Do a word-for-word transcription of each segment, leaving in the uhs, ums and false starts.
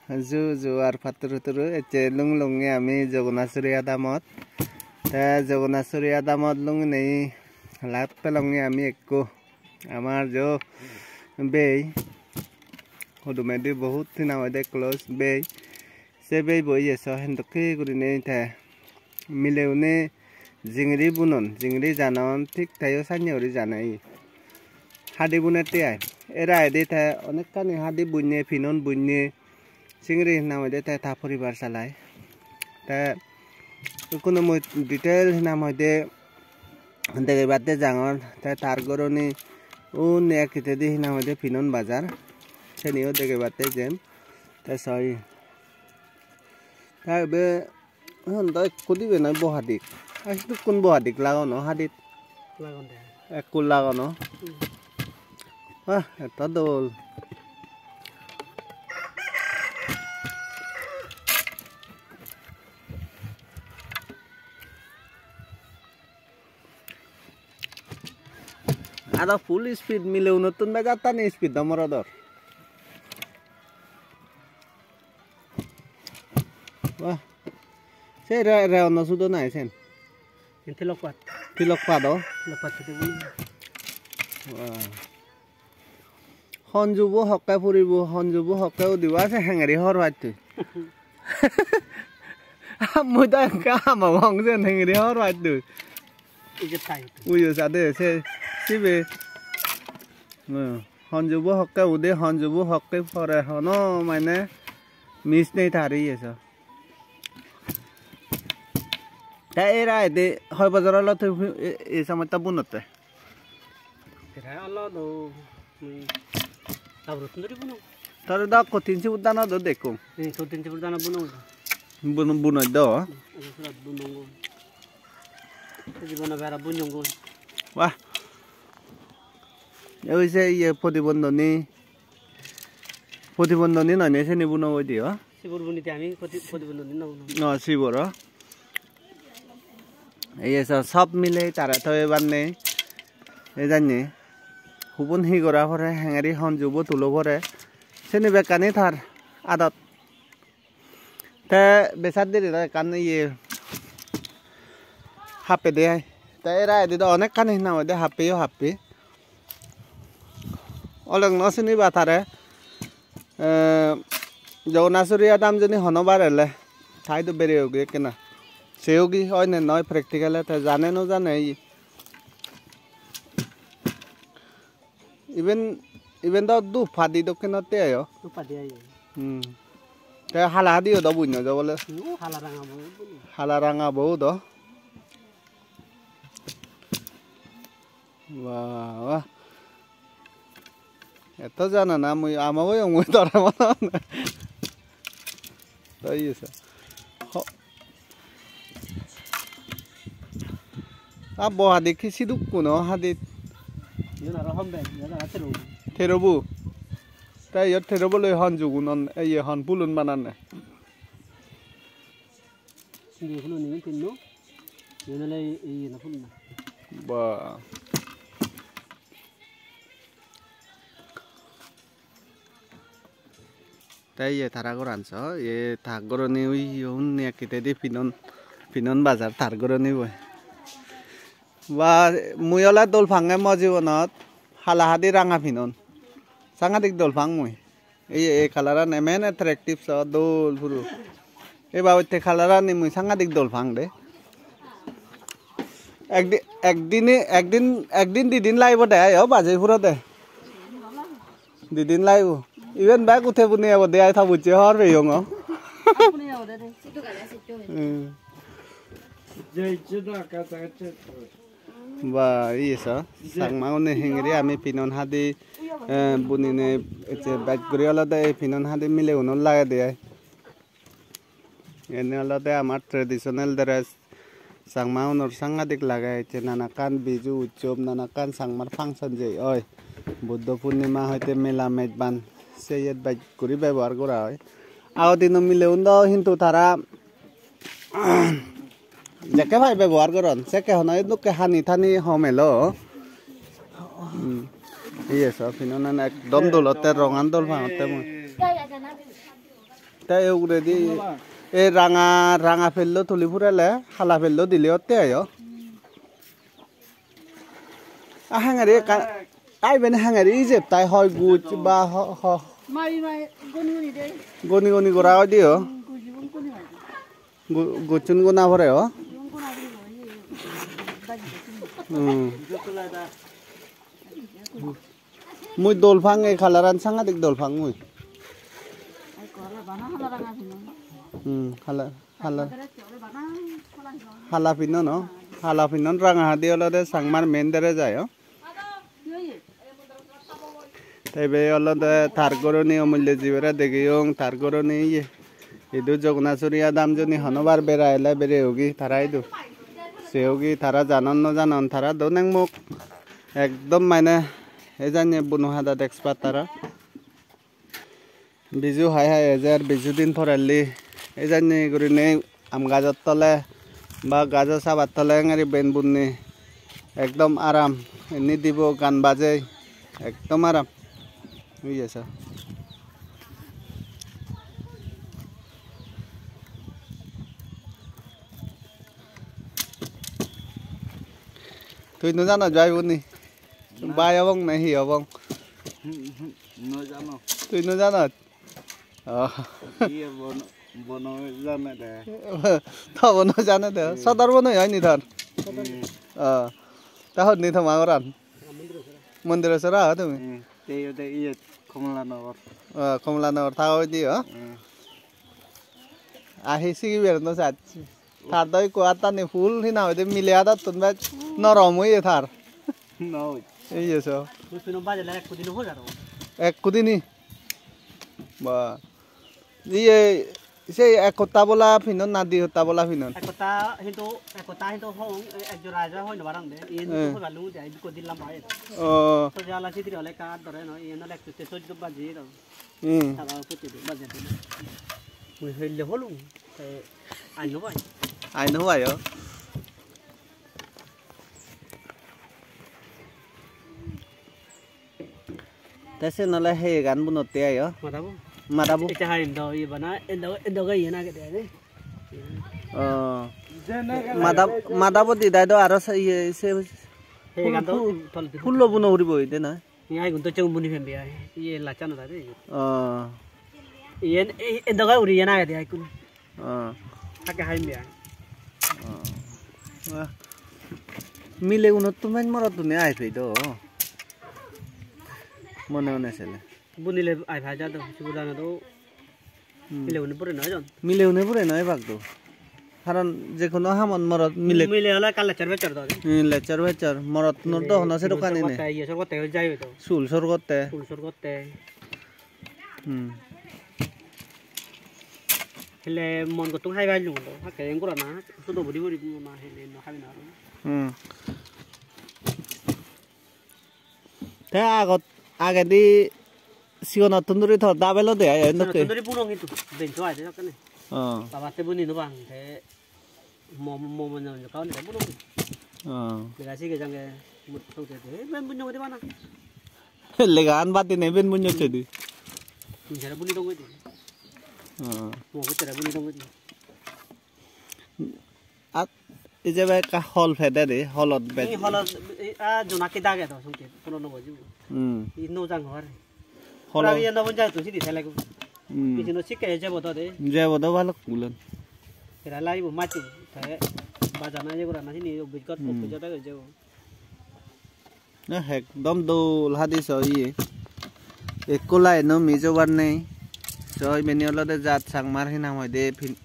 Ju ju ar patturu turu ecche lung lungi ami Jogonasuri adamot. Te Jogonasuri adamot lunginei lat pelongi ami ekko. Amar jo bei hudumedi bohut tina hoide close bei. Se beibo iye so hendokke gurinei te mileune jingiri bunon, jingiri janon, thik teyo sanye guri jane ye. Hadi bunette ai. Era edi te onekkani hadi bunne, pinon bunne, singiri hinam hoide te ta poribar salai. Te ikkunu mui detail hinam hoide degebatte jangor, te tar goroni undi ek hitedi hinam hoide pinon bajar, seniyo degebatte jem. Te soi. Te ibe hon do ekko dibe noi bo hadik. Ai sedukkun bo hadik lagono hadit. Lagon de. Ekko lagono. Hmm. Ah, eto dol. Aro full speed mileunottun bejattani speed do morodor. Wah. Se re, re ono sudo nai sen. Sen tilok pat. Tilok pat o? Tilok pat sute buni. Wah. Honjubo hokke puribo, honjubo hokke udibo ase hengeri hor pattui. Mui do ekka among sen hengeri hor pattui. Ije tai. Uyo sade se sibe. Hmm. Honjubo hokke ude, honjubo hokke pore, hono mane miss nei tar iye so. Te era ede hoi bojor olo tui hu-, e, e somosta bunotte? Prai olo do, hmm, taborot duri buno. Tore do ekko tin sibut dano do dekkong. Hmm, to tin sibut dano buno. Bun-, bunot do? Hmm, aro surat bunongo. Jibono bera bunongo. Wah. Ei se iye prodibondhoni, prodibondhoni noi ne seni buno goi diyo? Sibor bunite ami proti-, prodibondhoni no buno. No, sibor o. Ei se sob mile tara toye banne. Ei janne. Hubun hi gora pore, hengeri honjubo tulo pore. Seni bekkani tar adot. Te besat diri do ekkan iye happe de ai. Te era edi do onekkani hinang hoide happe yo happe. Oleng no siniba tare. Eh, Jogonasuri adam joni honobar ele. Tai do bere ogi ekkena. Se ogi oi ne noi practical e te jane no jane ye. Iben, iben do dhup padi dokken otte ayo. Dhup padi ayo. Hmm. Te hala hadiyo do buinno jo bole. Hmm, hala ranga bo buinno. Hala ranga bo do. Wah, wah. Eto jana na mui ama boyong mui dora manan. Doi esa. Ho. A bo hadi ki sidukkuno hadit. Iyen aro hom bag, iyen aro terobo. Terobo. Ta iyot terobo loi hon jugun on, iye hon pulun bananne. Iye pulun iyen tinno. Iyen ole iye na pulun na. Ba. Te iye tara goran so, iye ta goroni uyo undi ek hitedi pinon, pinon bajar tar goroni boi. Ba, mui ole dol pange mo jibonot, hala hadi ranga pinon. Sangadik dol pang mui. Ei, ei colour-an emen attractive so, dol puro. Ei babotte colour-ani mui sangadik dol pang de. Ekdi-, ekdine, ekdin, ekdin didin lagibo de, ayo, bajei puro de. Didin lagibo. Iben bek uthe buni ebo de, ai ta bujje hor peyong o. Hmm. Ba, iye so, Changmagune hengiri ami pinon hadi, eh, bunine ecche bej guri olode ei pinon hadi milegunor lagede ai. Eni olode amar traditional dress, Changmagunor sangadik lage ecche nanakkan Biju utsob, nanakkan Changmar function jei oi. Buddho Purnima hoite mela mejban se iyet bej guri bebohar gora oi. Ago dino milegun do hintu tara jekke pai bebohar goron, sekke hono edokke hani thani hom elo. Hmm. Iye so, pinonan ekdom dol otte, rongan dol pangotte mui. Te e uguredi e ranga, ranga pello tuli purele, hala pello dile otte ayo. A hengeri ekkan, ai iben hengeri ijeb tai hoi guj ba ho, ho. Mai, mai, goni, goni de. Goni, goni gora oi de o. Guj, goni, goni. Gu-, gujchun gona pore o. Hmm. Mui dol pang, ei coloran sangadik dol pang mui. Hmm, hala, hala. Hala pinnon o. Hala pinnon, ranga hadi olode Changmar main dress ayo. Te ibe olode tar goroni, omullo jibere degeyong, tar goroni iye. Idu Jogonasuri adam joni honobar bera ele bere ogi tara idu. Se ogi tara janon no janon, tara do neng mok. Ekdom mane ejanye bunu hadat expert tara. Biju hai hai ejer, biju din porelli ejanye gurinei aam gajor tole ba gajo sabar tole engeri ben bunni ekdom aram. Inni dibo gaan bajei, ekdom aram. Ui esa. Tui no jano jai buni? Bai obong na hi obong? Hmm, hmm, no jano. Tui no janot? Oh. Iye bono, bono jane de. To bono jane de. Hmm. Sodor bono oi ni tor? Hmm. Oh. Ta honni toma goran? Mondiro sora tumi? Hmm. Te iyot, iyot Komolanagar. Oh, Komolanagar ta oi di, oh? Hmm. Ahi sigi ber no sat. Tar do ikko attani full hina hoide mile adattun bej norom oye tar. No. Ei je so. Mui pino bajele ekko dino hoi aro. Ekko dini? Ba. Iye, sei ek hotta bola pinon na di hotta bola pinon? Ek hotta hintu, ek hotta hintu hong, ek jora eja hoi no parang de. Iyen hintu hoi parlung de, ikko din lamba oye. Oh. To jala sidri ole ekka dore no, iyen ole ekko te sojjo baji do. Hmm. Tara photo de bajar de. Mui hille holung. Te ai no pai. Ai no pai o. Te sen ole heyegan bunotte ayo. Madabo. Madabo. Ete hai indo iye bana indo indo ga iye na gede ne. Oh. Madab madabo di dai do aro se iye se heyegan do tol pullo buno uribo ide na. Iye ai gun to chong buni pembe ai. Iye lachan ora de. Oh. Iyen ei ei doga uri iyen agede ai kun. Oh. Hakke haim be ai. Oh. Wah. Mile gunot to men morot tuni ai pei do. Mone mone sele. Bunile ai pha ja do. Sibudana do. Hmm. Mile une pure noi jon. Mile une pure noi bak do. Karon je hono hamot morot mile. Mile ole ekka lecchor pecchor do. Hmm, lecchor pecchor. Morot nur do hono sedokkani nei. Sorgotte, iye sorgotte oi jai do. Sul sorgotte. Sul sorgotte. Hmm. Hele mon gottung hai pai lung do. Hakke en gorana. Sudo budi budi na hele no habi na. Hmm. Te agot agedi sigonottun duri tor dabelo de ai, sigonottun endokke. Duri purong hintu, bencho ai de jokkene. Oh. Babatte buni no pang, te mo-, mo-, mo-, mo-, kaun de purong. Oh. Lega sige jange mut song te, "Ei, ben bunyo godi bana." Legaan badi nei ben bunyo chedi. Tun sere buni dong godi. Oh. Mo gottere buni dong godi. At ijebe ekka hol pede de, holot bej. Ei holot, ei, a, jonaki dage do, sungke, purono boji. Hmm. I no jang hor. Holot. Pura iye no bonjai to sidi selego. Hmm. Ijino sikke jebo do de. Jebo do balok gulen. Era laibo mati, te bajana je gorana sini, obij got, hmm, obij got age jebo. Na, ekdom dol hadi so iye. Ekko line-o miss obar nei. So ibeni olode jat Changmar hi nang hoide pin-,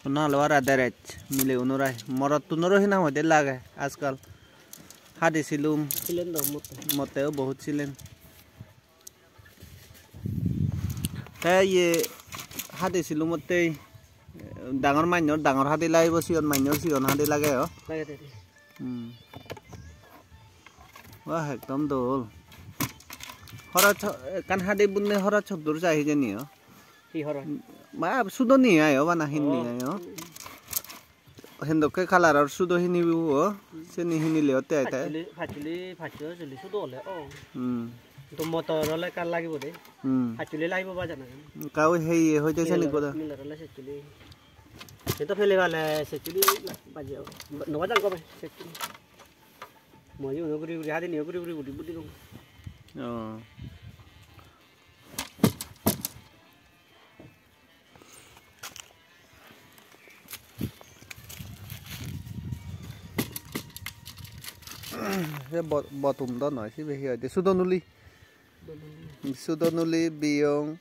hono alo ara dress mile unore ai. Morottunoro hi nang hoide lage ajkal. Hadi silum. Silen do motte. Motteo bohut silen. Te iye hadi silumottei dangor mannor dangor hadi lagibo, sigon mannor sigon hadi lage o. Lage de. Hmm. Wah, ekdom dol. Horoj ho-, ekkan hadi bunne horoj hoddur jai hijeni o. Hi horoj? Ma, sudoni ai o, bana hindi ai o. Hindokke color-or sudo hinibo o. Seni hinile otte ai te. Pachchuli, pachchuli, pachchuli sudo ole o. Hmm. To motor ole ekkan lagibo de. Hmm. Hachuli lagibo bajana. Kau hei hoide seni koda. Miller ole sechuli. Eto pele bale sechuli baje. No bajan kobe sechuli. Moyo no guri guri hadi niyo guri guri guri budi dong. Oh. Se bo-, botum do noi, sibe hi hoide? Sudonuli. Sudonuli, biyong,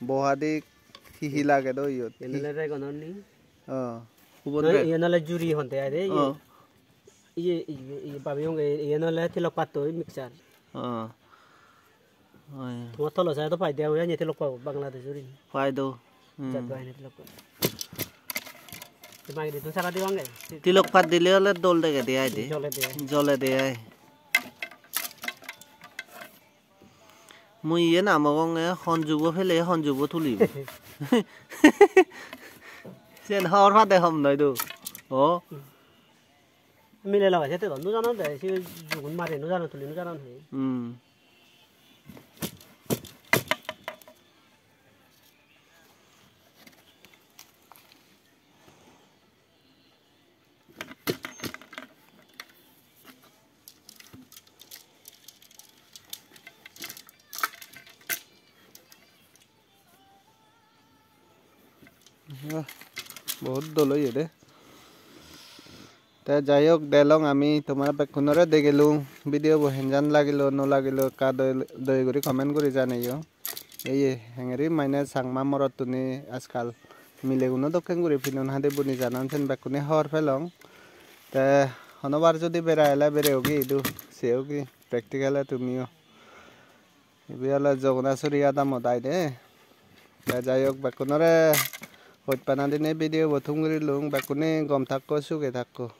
bohadik, hi hi lage do iyot? Iyen ole regonor ni? Oh, hubon. Noi, re- iyen ole juri honde ai de, iye. Oh. Iye, iye, iye, babi onge, iyen ole tilok pattoi mixture. Oh. Oh, iya. Tomar tolo side-ot pai de, oi, anye tilok pabo, Bangladesh uri. Pai do. Hmm. Jat bahini tilok pabo. Te magi ditun sara dibange. Tilok pat dile ole dol dege de ai de. Jole de. Jole de ai. Mui iyen amogonge honjubo pele honjubo tulibo. Sen hor pade hom noi do. O. Mile lage sette do, no janon de, se jugun mare no janon, tuli no janon he. Hmm. Ah, bahut dol oye de. Te jai hok, delong ami, tomar bekkunore degelung, video bo henjan lagilo, no lagilo, ekka doi, doi guri comment guri janeyo. Eye, hengeri mane Changma morottuni ajkal mileguno dokken guri pinon hadi buni janan, sen bekkune hobor pelong. Te honobar judi bera ele bereyogi idu, seyogi practical-e tumiyo. Ibe ole Jagannath Suri adamot ai de. Te jai hok, bekkunore hojpana dinei video bo thum gurilung, bekkune gom thakko, suge thakko.